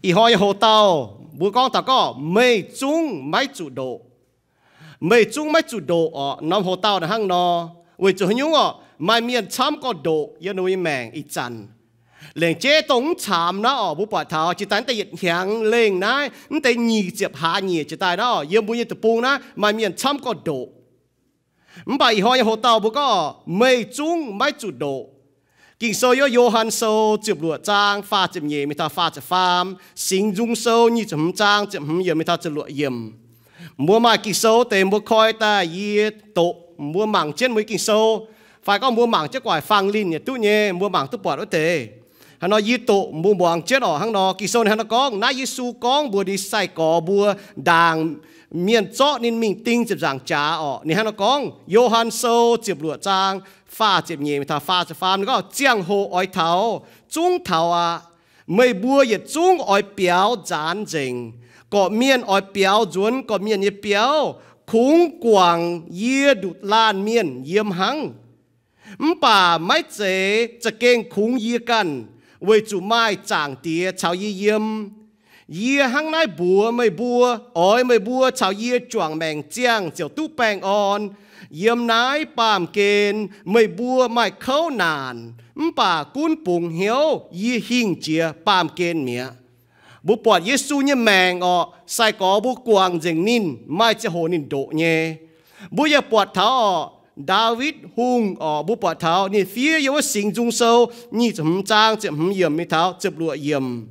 Ih hnoi nyei hoc-dauh mbuo gorngv taux gorngv meih zungv maiv zuqc ndoqc. Meih zungv maiv zuqc ndoqc orqc. Norm hoc-dauh naaiv hnangv nor. Weic zuqc haaix nyungc orqc? Maaih mienh camv gorx-ndoqc yiem ninh mbuo nyei maengc ih zanc. Laengz jeiv dongh mv caamx naaiv orqc, mbuo buatc taux jiex daaih naaiv deix yietc hnyangx lengh naaiv, mv deix nyic ziepc hlaax nyieqc jiex daaih naaiv orqc, yiem mbuo nyei deic-bung naaiv maaih mienh camv gorx-ndoqc. Mv baac ih hnoi nyei hoc-dauh mbuo gorngv orqc, meih zungv maiv zuqc ndoqc. Ging-Sou yiem Yo^han Sou ziepc luoqc zaang faah ziepc nyeic mingh taux faah ziepc faam, Singx Nzung Sou nyic ziepc hmz zaang ziepc hmz yiemc mingh taux ziepc luoqc yiemc. Mbuo maaih Ging-Sou deix mbuo koi daaih yie doqc mbuo mangc jienv mbuo nyei Ging-Sou, fai gorngv mbuo mangc jienv gu'nguaaic fang linh yietc duqv nyei, mbuo mangc duqv buatc wuov deix. Hnangv nor yie doqc mbuo muangx jienv orqc. Hnangv nor Ging-Sou ninh hnangv nor gorngv, naaiv Yesu gorngv mbuox ninh sai-gorx mbuo ndaangc mienh zorqv ninh mingh ding ziepc nzaangc jaax orqc. Ninh hnangv nor gorngv, Yo^han Sou ziepc luoqc zaang faah ziepc nyeic mingh taux faah ziepc faam, ninh gorngv, ziangh hoc oix taux, zungv taux aqv. Meih mbuo yietc zungv oix biaux nzaanx nzengc. Gorqv-mienh oix biaux nzuonx gorqv-mienh nyei biauv. Kungx guangc yie nduqc laanh mienh yiem hnangv. Mv baac maiv zeiz za'gengh kungx yie ganh, weic zuqc maaih Zaangc Diex caux yie yiem. Yie hnangv naaiv mbuox meih mbuo, oix meih mbuo caux yie juangc maengc ziangh ziouc duqv baengh orn. Yiem naaiv baamh gen meih mbuo maaih kouv naanc, mv baac gunv bungx hnyouv, yie hingh jiex baamh gen mi'aqv. Mbuo buatc Yesu nyei maengc orqc, sai-gorx mbuo guangc nzengc ninh, maaih ziangh hoc ninh ndoqc nyei. Mbuo yaac buatc taux orqc, Ndaawitv Hungh orqc, mbuo buatc taux ninh fiev yiem wuov Singx Nzung Sou nyic ziepc hmz zaang ziepc hmz yiemc mingh taux ziepc luoqc yiemc.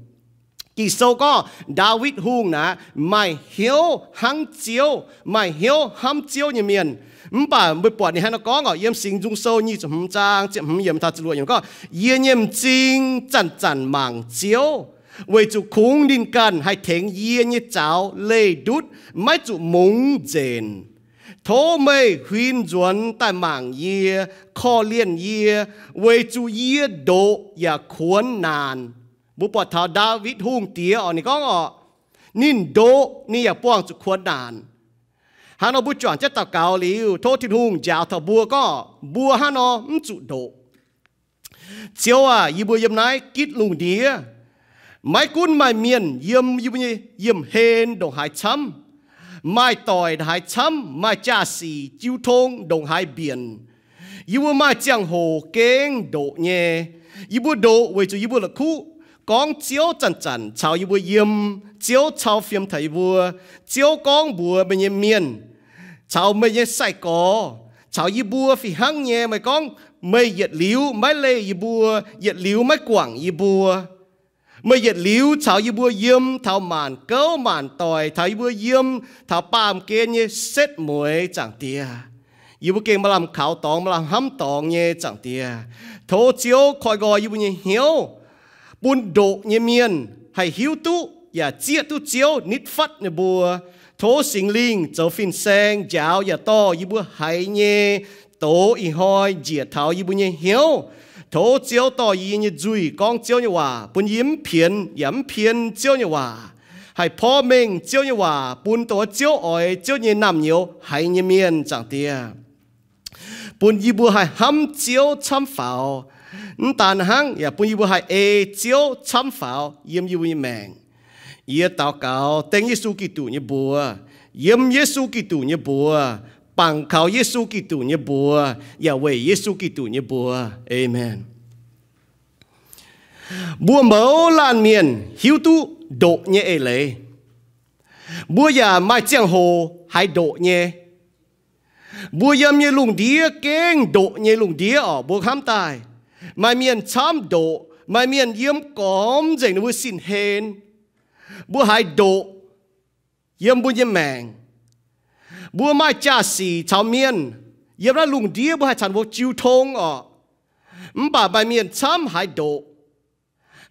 Ging-Sou gorngv Ndaawitv Hungh naaic maaih hnyouv hnangv Ziouv, maaih hnyouv hnamv Ziouv nyei mienh. Mv baac meih buatc ninh hnangv nor gorngv orqc, yiem Singx Nzung Sou nyic ziepc hmz zaang ziepc hmz yiemc taux ziepc luoqc yiemc gorngv, yie nyei m'zing zanc-zanc mangc Ziouv, weic zuqc kungx ninh ganh haih tengx yie nyei zaux leih ndutv, maiv zuqc mungz nzenc. Tov meih huin nzuonx daaih mangc yie, korv-lienh yie, weic zuqc yie ndoqc yaac kuonx naanc. Mbuo buatc taux Ndaawitv Hungh diex orqc, ninh gorngv orqc, ninh ndoqc ninh yaac buangh zuqc kuonx naanc. Hnangv nor mbuo juangc jienv daux gaux liuz, tov Tin-Hungh njaaux taux mbuo gorngv mbuo hnangv nor mv zuqc ndoqc. Ziouv aac, yie mbuo yiem naaiv gitv lungh ndiev, maiv gunv maaih mienh yiem yie mbuo nyei yiemh hlen ndongc haaix camv, maaih doic ndongc haaix camv, maaih jaa-sic jiu tong ndongc haaix mbienc, yie mbuo maaih ziangh hoc gengh ndoqc nyei. Yie mbuo ndoqc weic zuqc yie mbuo la'kuqv gorngv Ziouv zanc-zanc caux yie mbuo yiem. Ziouv cau fiem taux yie mbuo. Ziouv gorngv mbuox meih nyei mienh, caux meih nyei sai-gorx, caux yie mbuo fih hnangv nyei. Meih gorngv meih yietc liuz maiv leih yie mbuo, yietc liuz maiv guangc yie mbuo. Meih yietc liuz caux yie mbuo yiem taux maanc gouv maanc doic, taux yie mbuo yiem taux baamh gen nyei setv mueiz, Zaangc Diex. Yie mbuo gengh maaih lamh kaux dorngx, maaih lamh hnamv dorngx nyei, Zaangc Diex. Tov Ziouv koi nqoi yie mbuo nyei hnyouv, bun ndoqc nyei mienh haih hiuv duqv yaac zieqv duqv Ziouv nitv fatv ninh mbuo. Tov Singx Lingh zoux fin-saeng njaaux yaac dorh yie mbuo haiz nyei doz ih hnoi njiec taux yie mbuo nyei hnyouv. Tov Ziouv dorh yie nyei nzuih gorngv Ziouv nyei waac, bun yie mv pienx yaac mv pien Ziouv nyei waac, haih porv mengh Ziouv nyei waac bun dongh wuov Ziouv oix Ziouv nyei naamh nyouz haiz nyei mienh, Zaangc Diex. Bun yie mbuo haih hnamv Ziouv camv faaux. Mv daan hnangv, yaac bun yie mbuo haih ei Ziouv camv faaux yiem yie mbuo nyei maengc. Yie daux gaux dengv Yesu Giduc nyei mbuox, yiem Yesu Giduc nyei mbuox, bangc kaux Yesu Giduc nyei mbuox, yaac weic Yesu Giduc nyei mbuox. Aamen. Mbuo mouz laanh mienh hiuv duqv ndoqc nyei eix leiz. Mbuo yaac maaih ziangh hoc haiz ndoqc nyei. Mbuo yiem nyei lungh ndiev gengh ndoqc nyei lungh ndiev orqc, mbuo hnamv daaih. Maaih mienh camv ndoqc, maaih mienh yiem gormx nzengc ninh mbuo sin-hlen. Mbuo haiz ndoqc yiem mbuo nyei maengc. Mbuo maaih jaa-sic caux mienh yiem naaiv lungh ndiev, mbuo haih caux ninh mbuo jiu tong orqc. Mv baac maaih mienh camv haiz ndoqc.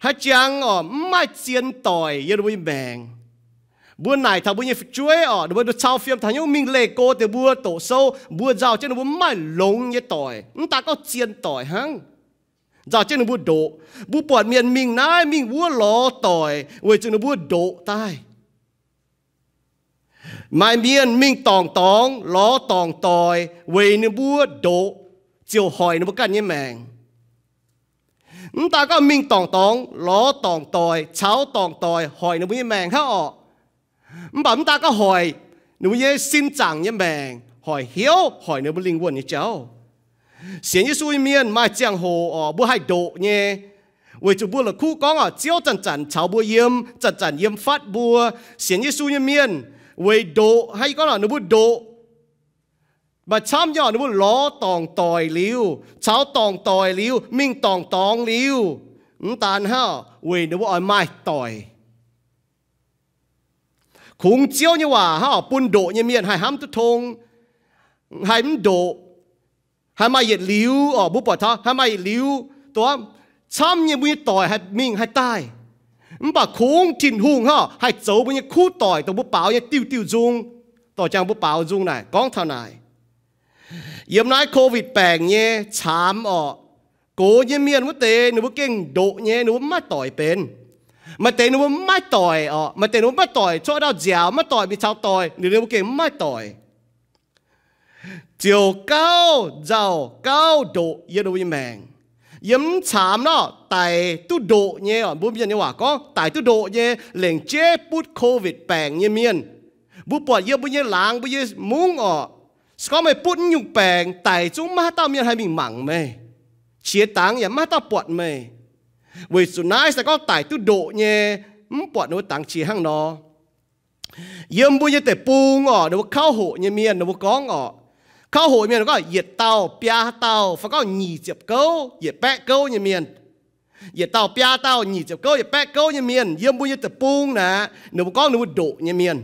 Haaix jangx orqc, mv maaih zien doic yiem ninh mbuo nyei maengc. Mbuo naaic taux mbuo nyei fu'jueiv orqc, ninh mbuo cau fiem taux hnyouv mingh leih go deix mbuo doqc sou, mbuo nzauh jienv ninh mbuo mv maaih longx nyei doic, mv daan gorngv zien doic hnangv. Nzauh jienv ninh mbuo ndoqc. Mbuo buatc mienh mingh naaiv mingh wuov lorz doic weic zuqc ninh mbuo ndoqc daaih. Maaih mienh mingh dorngc dorngx lorz dorngc doic weic ninh mbuo ndoqc ziouc hoic ninh mbuo ganh nyei maengc. Mv daan gorngv mingh dorngc dorngx, lorz dorngc doic, caux dorngc doic hoic ninh mbuo nyei maengc hnangv orqc. Mv baac mv daan gorngv hoic ninh mbuo nyei sin zaangc nyei maengc, hoic hnyouv, hoic ninh mbuo lingh wuonh nyei jauv. Sienx Yesu nyei mienh maaih ziangh hoc orqc, mbuo haih ndoqc nyei, weic zuqc mbuo la'kuqv gorngv orqc, Ziouv zanc-zanc caux mbuo yiem, zanc-zanc yiem fatv mbuo. Sienx Yesu nyei mienh weic ndoqc, hnangv yie gorngv orqc, ninh mbuo ndoqc maaih camv nyei orqc, ninh mbuo lorz dorngc doic liuz, caux dorngc doic liuz, mingh dorngc dorngx liuz, mv daan hnangv orqc, weic ninh mbuo oix maaih doic. Kungx Ziouv nyei waac hnangv orqc, bun ndoqc nyei mienh haih hnamv duqv tong, haih mv ndoqc, haih maaih yietc liuz orqc, mbuo buatc taux haih maaih yietc liuz, dongh camv nyei mbuo nyei doic haih mingh haih daaih. Mv baac kungx Tin-Hungh hnangv orqc, haih zoux mbuo nyei kuv doic, dongh mbuo baaux nyei diuh diuh nzung, dorh jangx mbuo baaux nzung naaic gorngv taux naaic. Yiem naaiv Covid baengc nyei caamx orqc, gox nyei mienh wuov deix ninh mbuo gengh ndoqc nyei, ninh mbuo mv maaih doic benx. Maaih deix ninh mbuo mv maaih doic orqc, maaih deix ninh mbuo mv maaih doic cuotv ndau nziaaux, mv maaih doic mingh caux doic, ninh mbuo gengh mv maaih doic. Ziouc gauh nzauh gauh ndoqc yiem ninh mbuo nyei maengc. Yiem mv caamx nor, daic duqv ndoqc nyei orqc, mbuo mienh nyei waac gorngv daic duqv ndoqc nyei, lengc jeiv butv Covid baengc nyei mienh. Mbuo buatc yiem mbuo nyei laangz, mbuo nyei mungv orqc, se gorngv meih butv naaiv nyungc baengc, daic zungv maiv haaix dauh mienh haih mingh mangc meih. Qiex dangx yaac maiv haaix dauh buatc meih. Weic zuqc naaiv se gorngv daic duqv ndoqc nyei, mv buatc ninh mbuo dangx qiex hnangv nor. Yiem mbuo nyei deic-bung orqc, ninh mbuo kauv hoqc nyei mienh ninh mbuo gorngv orqc, kauv hoqc mienh gorngv yietc dauh biaa dauh, fai gorngv nyic ziepc gouv yietc baeqv gouv nyei mienh. Yietc dauh biaa dauh, nyic ziepc gouv yietc baeqv gouv nyei mienh yiem mbuo nyei deic-bung naaic, ninh mbuo gorngv ninh mbuo ndoqc nyei mienh.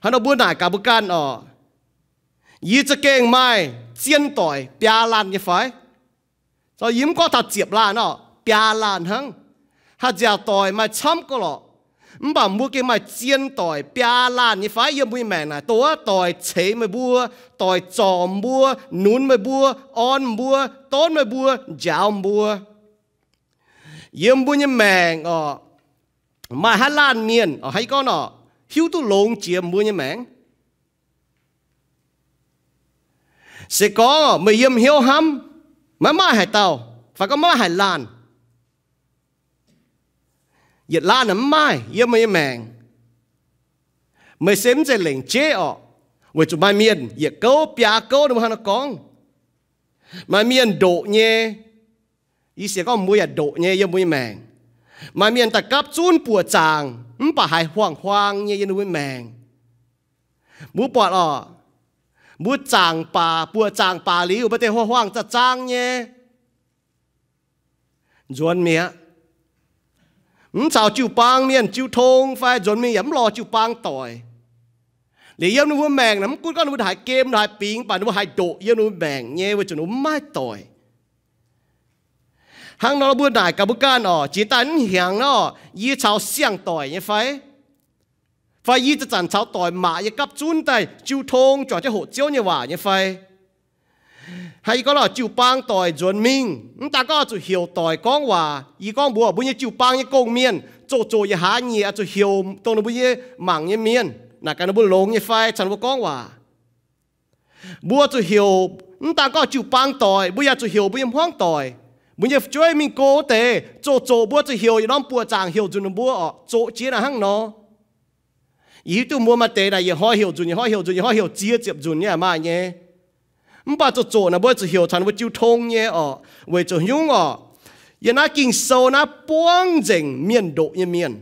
Hnangv nor mbuo naaic gaax mbuo ganh orqc, yie za'gengh maaih zien doic biaa laanh nyei fai? Yie mv gorngv taux ziepc laanh orqc, biaa laanh hnangv. Haaix nziaauc doic maaih camv gauh lorqc, mv baac mbuo gengh maaih zien doic biaa laanh nyei fai yiem mbuo nyei maengc naaic, dongh wuov doic ceix meih mbuo, doic zorc mbuo, nunz meih mbuo, orn mbuo, donv meih mbuo, njaaux mbuo. Yiem mbuo nyei maengc orqc, maaih haaix laanh mienh orqc, hnangv yie gorngv orqc, hiuv duqv longx jiex mbuo nyei maengc? Se gorngv meih yiem hnyouv hnamv, maiv maaih haaix dauh, fai gorngv maiv maaih haaix laanh, yietc laanh mv maaih yiem meih nyei maengc. Meih se mv zeiz lengc jeiv orqc, weic zuqc maaih mienh yietc gouv biaa gouv ninh mbuo hnangv nor gorngv. Maaih mienh ndoqc nyei, yie sienx gorngv mbuo yaac ndoqc nyei yiem mbuo nyei maengc. Maaih mienh daaih gapv zunv buoqc zaangc mv baac haiz huaang-huaang nyei yiem ninh mbuo maengc. Mbuo buatc orqc, mbuo zaangc baac, buoqc zaangc baac liuz, maaih deix huaang-huaang zaang-zaang nyei, nzuonx mi'aqv. Mv caux jiu-baang mienh jiu tong fai nzuonx mingh yaac mv lorz jiu-baang doic. Liuz yiem ninh mbuo maengc naaic mv gunv gorngv ninh mbuo ndongc haaix gem, ndongc haaix bingx, mv baac ninh mbuo haih ndoqc yiem ninh mbuo maengc nyei weic zuqc ninh mbuo mv maaih doic. Hnangv nor mbuo naaic gaax mbuo ganh orqc, jiex daaih mv hnyangx nor, yie caux siang-doic nyei fai? Fai yie zanc-zanc caux doic maac yie gapv zunv daaih jiu tong juangc jienv hoqc Ziouv nyei waac nyei fai? Hnangv yie gorngv nor, jiu-baang doic nzuonx mingh, mv daan gorngv oix zuqc heuc doic gorngv waac. Yie gorngv mbuox mbuo nyei jiu-baang nyei gong-mienh, zoqc zoqc yietc hlaax nyieqc oix zuqc heuc dongh ninh mbuo nyei mangc nyei mienh, naaic gaax ninh mbuo longx nyei fai caux ninh mbuo gorngv waac. Mbuo zuqc heuc, mv daan gorngv jiu-baang doic, mbuo yaac zuqc heuc mbuo nyei hmuangv doic, mbuo nyei fu'jueiv mingh go wuov deix, zoqc zoqc mbuo zuqc heuc yietc norm buoqc zaangc heuc nzunc ninh mbuo orqc, zoqc jiex naaic hnangv nor. Yie hiuv duqv mbuo maaih deix naaic yietc hnoi heuc nzunc, yietc hnoi heuc nzunc, yietc hnoi heuc ziex ziepc nzunc nyei maaih nyei. Mv baac zoqc zoqc naaic mbuo zuqc heuc caux ninh mbuo jiu tong nyei orqc, weic zuqc nyungc orqc, yiem naaiv Ging-Sou naaiv buangv nzengc mienh ndoqc nyei mienh.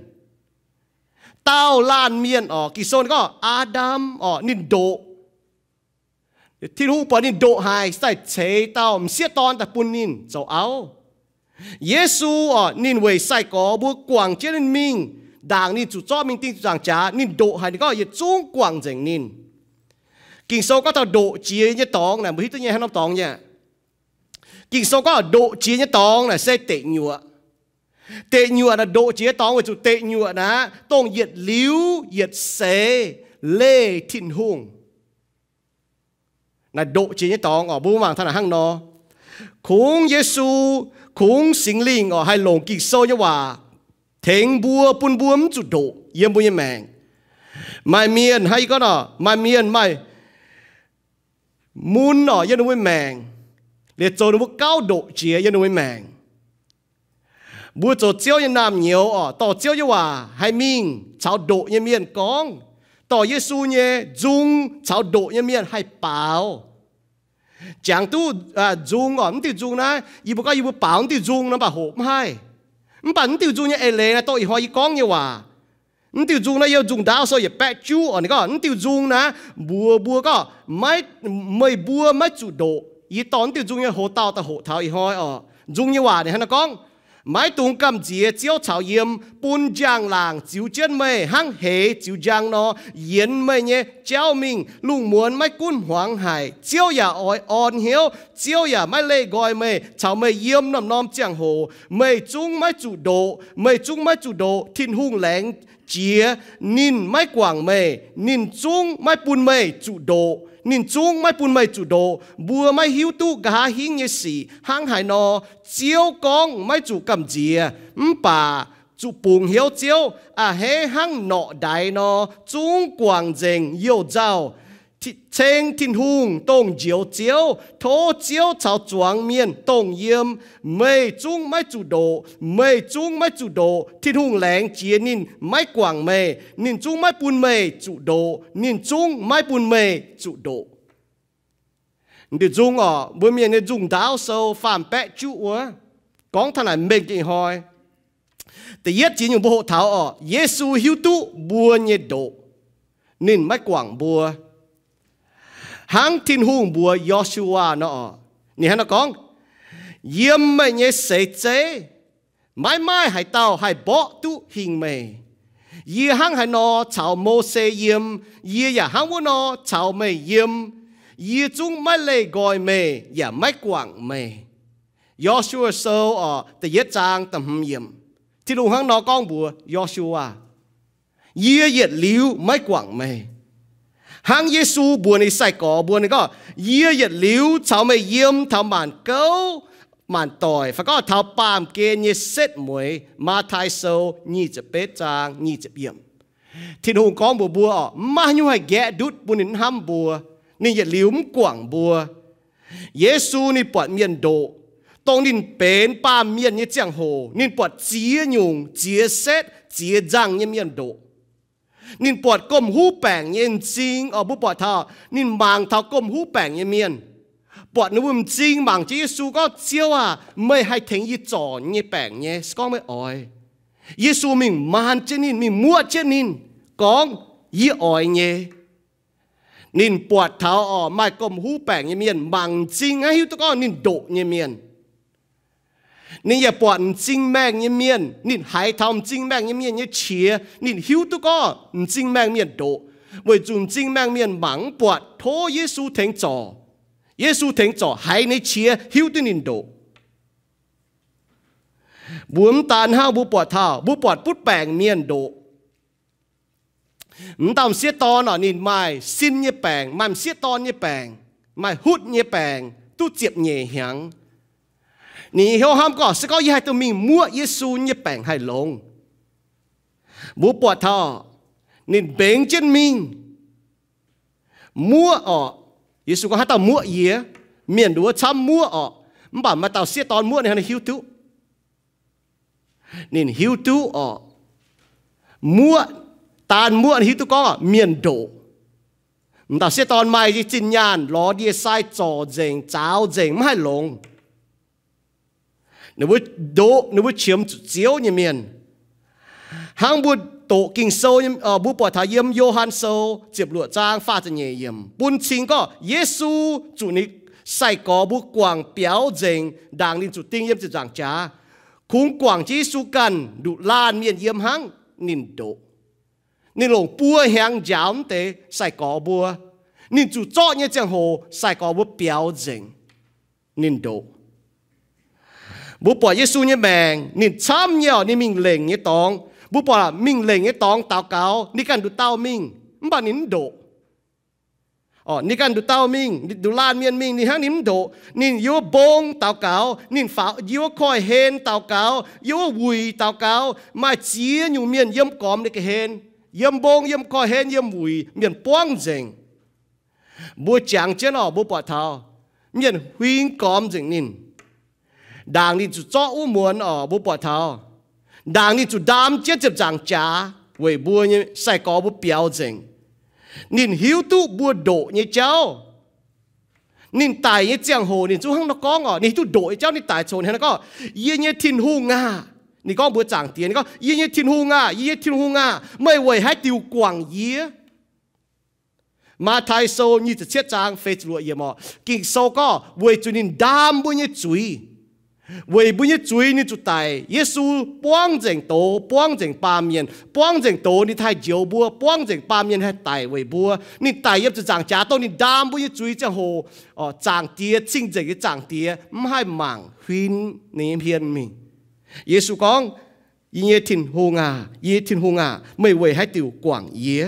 Daauh laanh mienh orqc, Ging-Sou ninh gorngv Aa^ndam orqc, ninh ndoqc. Tin-Hungh buatc ninh ndoqc haic, se daaih ceix dauh m'sieqv dorn daaih bun ninh zoux auv. Yesu orqc, ninh weic sai-gorx mbuo guangc jienv ninh mingh, ndaangc ninh zuqc zorqv mingh ding zuqc zaangc jaax, ninh ndoqc haic, ninh gorngv yietc zungv guangc nzengc ninh. Ging-Sou gorngv taux ndoqc jiex nyei dorngx naaic, mbuo hiuv duqv nyei hnangv norm dorngx nyei. Ging-Sou gorngv ndoqc jiex nyei dorngx naaic se deic nyuoqc. Deic nyuoqc naaic ndoqc jiex nyei dorngx weic zuqc deic nyuoqc naaic dongh yietc liuz yietc seix leih Tin-Hungh. Naaic ndoqc jiex nyei dorngx orqc, mbuo mangc taux naaic hnangv nor. Kungx Yesu, kungx Singx Lingh orqc, haih longc Ging-Sou nyei waac tengx mbuo, bun mbuo mv zuqc ndoqc yiem mbuo nyei maengc. Maaih mienh, hnangv yie gorngv orqc, maaih mienh maaih mun orqc yiem ninh mbuo maengc, liuz zoux ninh mbuo gauh ndoqc jiex yiem ninh mbuo maengc. Mbuo zoux Ziouv nyei naamh nyouz oc, dorh Ziouv nyei waac haih mingh caux ndoqc nyei mienh gorngv, dorh Yesu nyei nzung caux ndoqc nyei mienh haih baaux. Jangx duqv nzung oc, mv diuh nzung naaiv, yie mbuo gorngv yie mbuo baaux mv diuh nzung nor mv baac hoqc mv haih. Mv baac mv diuh nzung nyei eix leiz naaiv dongh ih hnoi yie gorngv nyei waac. Mv diuh nzung naaiv yiem Nzung Ndaauv Sou yietc baeqv juqv oc, ninh gorngv mv diuh nzung naaiv mbuox mbuo gorngv, maiv, meih mbuo maiv zuqc ndoqc. Yie dorh mv diuh nzung nyei hoc-dauh daaih hoqc taux ih hnoi oc. Nzung nyei waac ninh hnangv naaiv gorngv, maiv dungx gamh nziex Ziouv caux yiem, bun njang-laangc ziux jienv meih hnangv heix ziux njang nor, yienx meih nyei jauv mingh. Lungh muonz maiv gunv hmuangx haic, Ziouv yaac oix orn hnyouv. Ziouv yaac maiv leih nqoi meih, caux meih yiem norm-norm ziangh hoc. Meih zungv maiv zuqc ndoqc, meih zungv maiv zuqc ndoqc. Tin-Hungh laengz jiex, ninh maiv guangc meih, ninh zungv maiv bun meih zuqc ndoqc, ninh zungv maiv bun meih zuqc ndoqc. Mbuo maiv hiuv duqv nqa'haav hingv nyei sic hnangv haaix nor. Ziouv gorngv maiv zuqc gamh nziex, mv baac zuqc bungx hnyouv Ziouv a'hneiv hnangv norqc ndaix nor, zungv guangc nzengc youh nzauh, ceng Tin-Hungh dongh Njoux Ziouv. Tov Ziouv caux zuangx mienh dongh yiem. Meih zungv maiv zuqc ndoqc, meih zungv maiv zuqc ndoqc. Tin-Hungh laengz jiex ninh maiv guangc meih, ninh zungv maiv bun meih zuqc ndoqc, ninh zungv maiv bun meih zuqc ndoqc. Diuh nzung oc, mbuo Mienh nyei Nzung Ndaauv Sou faam-baeqv juqv wuov, gorngv taux naaic mengh jiex hnoi. Da'yietv jiex nyungc mbuo hoqc taux oc, Yesu hiuv duqv mbuo nyei ndoqc, ninh maiv guangc mbuo. Hnangv Tin-Hungh mbuox Yo^su^waa nor oc, ninh hnangv nor gorngv, yiem meih nyei seix zeiv maiv maaih haaix dauh haih mborqv duqv hingh meih. Yie hnangv haaix nor caux Mose yiem, yie yaac hnangv wuov nor caux meih yiem. Yie zungv maiv leih nqoi meih yaac maiv guangc meih. Yo^su^waa Sou oc, da'yietv zaang da'hmz yiemc. Tin-Hungh hnangv nor gorngv mbuox Yo^su^waa, yie yietc liuz maiv guangc meih. Hnangv Yesu mbuox ninh sai-gorx mbuo, ninh gorngv, yie yietc liuz caux meih yiem taux maanc gouv maanc doic, fai gorngv taux baamh gen nyei setv mueiz. Matv^tai Sou nyic ziepc betv zaang nyic ziepc yiemc. Tin-Hungh gorngv mbuox mbuo oc, maiv maaih haaix nyungc haih nqaeqv ndutv bun ninh hnamv mbuo. Ninh yietc liuz mv guangc mbuo. Yesu ninh buatc mienh ndoqc, dongh ninh benx baamh mienh nyei ziangh hoc, ninh buatc ziex nyungc, ziex setv, ziex nzangh nyei mienh ndoqc. Ninh buatc gomh huv baengc nyei m'zing oc, mbuo buatc taux ninh mangc taux gomh huv baengc nyei mienh. Buatc ninh mbuo m'zing mangc jienv Yesu gorngv, Ziouv aah, meih haih tengx yie zorc nyei baengc nyei? Se gorngv meih oix. Yesu mingh maan jienv ninh, mingh muoqv jienv ninh, gorngv, yie oix nyei. Ninh buatc taux oc, maaih gomh huv baengc nyei mienh mangc m'zing hnangv, hiuv duqv gorngv ninh ndoqc nyei mienh. Ninh yaac buatc m'zing maengh nyei mienh, ninh haiz taux m'zing maengh nyei mienh nyei qiex, ninh hiuv duqv gorngv m'zing maengh mienh ndoqc, weic zuqc m'zing maengh mienh mangc mv buatc, tov Yesu tengx zorc. Yesu tengx zorc haiz ninh nyei qiex, hiuv duqv ninh ndoqc. Mbuo mv daan hnangv, mbuo buatc taux, mbuo buatc butv baengc mienh ndoqc. M'dauh m'sieqv dorn oc, ninh maaih sin nyei baengc, maaih m'sieqv dorn nyei baengc, maaih hutv nyei baengc, duqv ziepc nyeic hnyangx. Ninh hnyouv hnamv gorngv, se gorngv yie haih duqv mingh muoqv Yesu nyei baengc haih longx. Mbuo buatc taux ninh mbengx jienv mingh muoqv oc. Yesu gorngv, haaix dauh muoqv yie? Mienh nduov camv muoqv oc. Mv baac maaih dauh sieqv dorn muoqv ninh, ninh hiuv duqv. Ninh hiuv duqv oc. Muoqv, daan muoqv ninh hiuv duqv gorngv mienh ndoqc. M'dauh sieqv dorn maaih zinh nyaanh lorz ndie-sai zorc nzengc, zaaux nzengc, mv haih longx. Ninh mbuo ndoqc, ninh mbuo qiemx zuqc Ziouv nyei mienh. Hnangv mbuo doqc Ging-Sou, mbuo buatc taux yiem Yo^han Sou ziepc luoqc zaang faah ziepc nyeic yiemc bun cing gorngv Yesu zuqc ninh sai-gorx mbuo guangc biaux nzengc ndaangc ninh zuqc ding yiem ziepc nzaangc jaax. Kungx guangc jienv Yesu ganh nduqc laanh mienh yiem hnangv, ninh ndoqc. Ninh longc buo hnyangx njaaux mv deix sai-gorx mbuo. Ninh zuqc zorqv nyei ziangh hoc sai-gorx mbuo biaux nzengc. Ninh ndoqc. Mbuo buatc Yesu nyei maengc, ninh camv nyei oc, ninh mingh lengc nyei dorngx. Mbuo buatc mingh lengc nyei dorngx daux gaux, ninh ganh nduqc dauh mingh, mv baac ninh mv ndoqc. Ninh ganh nduqc dauh mingh, nduqc laanh mienh mingh, ninh hnangv ninh mv ndoqc. Ninh yiem wuov mbong daux gaux, ninh faaux yiem wuov koiv-hlen daux gaux, yiem wuov wuic daux gaux. Maaih ziex nyungc mienh yiem gormx ninh ga'hlen, yiem mbong, yiem koiv-hlen, yiem wuic, mienh buangv nzengc. Mbuo jangx jienv oc, mbuo buatc taux mienh huing gormx nzengc ninh. Ndaangc ninh zuqc zorqv wuov muonz oc, mbuo buatc taux Ndaangc ninh zuqc ndaam jienv ziepc nzaangc jaax weic mbuo nyei sai-gorx mbuo biaux nzengc. Ninh hiuv duqv mbuo ndoqc nyei jauv. Ninh daic nyei ziangh hoc ninh zungv hnangv nor gorngv oc. Ninh hiuv duqv ndoqc nyei jauv, ninh daic coc ninh hnangv nor gorngv, Yie nyei Tin-Hungh aah! Ninh gorngv mbuox Zaangc Diex, ninh gorngv, Yie nyei Tin-Hungh aah! Yie nyei Tin-Hungh aah! Meih weic haaix diuc guangc yie? Matv^tai Sou nyic ziepc cietv zaang feix ziepc luoqc yiemc oc. Ging-Sou gorngv weic zuqc ninh ndaam mbuo nyei zuiz. Weic mbuo nyei zuiz ninh zuqc daic. Yesu buangv nzengc doz, buangv nzengc baamh mienh, buangv nzengc doz ninh haih njoux mbuo, buangv nzengc baamh mienh haih daic weic mbuo. Ninh daic yiem ziepc nzaangc jaax dongh ninh ndaam mbuo nyei zuiz ziangh hoc, Zaangc Diex, Cing-Nzengc nyei Zaangc Diex mv haih mangc huin ninh nyei hmien mingh. Yesu gorngv, Yie nyei Tin-Hungh aah! Yie nyei Tin-Hungh aah! Meih weic haaix diuc guangc yie?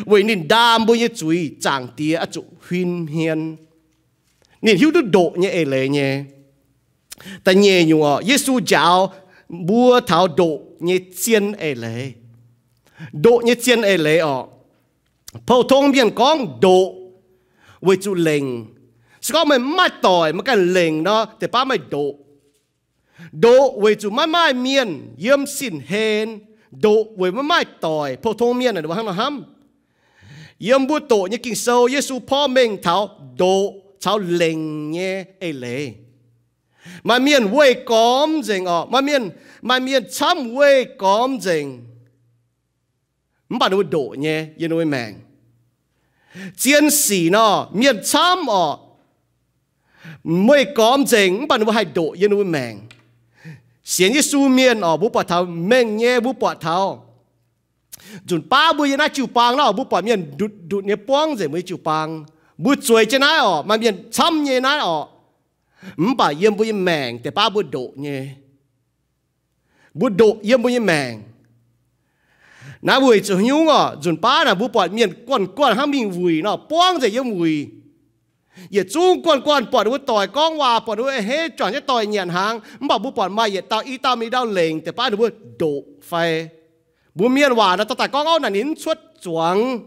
Weic ninh ndaam mbuo nyei zuiz, Zaangc Diex oix zuqc huin hmien. Ninh hiuv duqv ndoqc nyei eix leiz nyei. Da'nyeic nyungc oc, Yesu njaaux mbuo taux ndoqc nyei zien eix leiz. Ndoqc nyei zien eix leiz oc. Pou-tong mienh gorngv ndoqc weic zuqc lengc. Se gorngv meih mv maaih doic, meih ganh lengc nor, deix baav meih ndoqc. Ndoqc weic zuqc maiv maaih mienh yiem sin-hlen. Ndoqc weic maiv maaih doic. Pou-tong mienh hnangv nor hnamv. Yiem mbuo doqc nyei Ging-Sou, Yesu porv mengh taux ndoqc caux lengc nyei eix leiz. Maaih mienh weih gormx nzengc oc. Maaih mienh, maaih mienh camv weih gormx nzengc, mv baac ninh mbuo ndoqc nyei yiem ninh mbuo maengc. Zien sic nor, mienh camv oc, weih gormx nzengc, mv baac ninh mbuo haih ndoqc yiem ninh mbuo maengc. Sienx Yesu mienh oc, mbuo buatc taux mengh nyei, mbuo buatc taux nzunc baav mbuo yiem naaiv jiu-baang nor, mbuo buatc mienh ndutc ndutc nyei buangv nzengc mbuo nyei jiu-baang. Mbuo zueiz jienv naaiv oc, maaih mienh camv nyei naaiv oc, mv baac yiem mbuo nyei maengc deix baav mbuo ndoqc nyei. Mbuo ndoqc yiem mbuo nyei maengc. Naaiv weic zuqc haaix nyungc oc? Nzunc baav naaic mbuo buatc mienh guanh guanh hnangv mingh wuic nor, buangv nzengc yiem wuic. Yietc zungv guanh guanh buatc ninh mbuo doic gorngv waac, buatc ninh mbuo a'hneiv juangc jienv doic nyanc hnaangx, mv baac mbuo buatc maaih yietc dauh i dauh mingh dauh lengc deix baav ninh mbuo ndoqc fai. Mbuo mienh waac nor, dauh daaih gorngv, Ov, naaic ninh mv cuotv zuangx.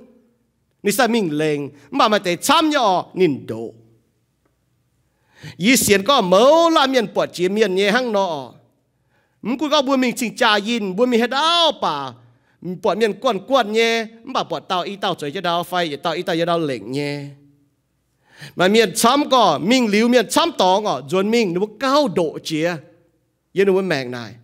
Ninh sai mingh lengc, mv baac maaih deix camv nyei oc, ninh ndoqc. Yie sienx gorngv mouz laanh mienh buatc jiex mienh nyei hnangv nor oc. Mv gunv gorngv mbuo mingh cing-jaa yinh, mbuo mingh haaix ndau baac buatc mienh guanh guanh nyei, mv baac buatc dauh i dauh zueiz jienv ndau fai yietc dauh i dauh yiem ndau lengc nyei. Maaih mienh camv gorngv mingh liuz mienh camv dorngx oc, nzuonx mingh ninh mbuo gauh ndoqc jiex. Yiem ninh mbuo maengc naaic,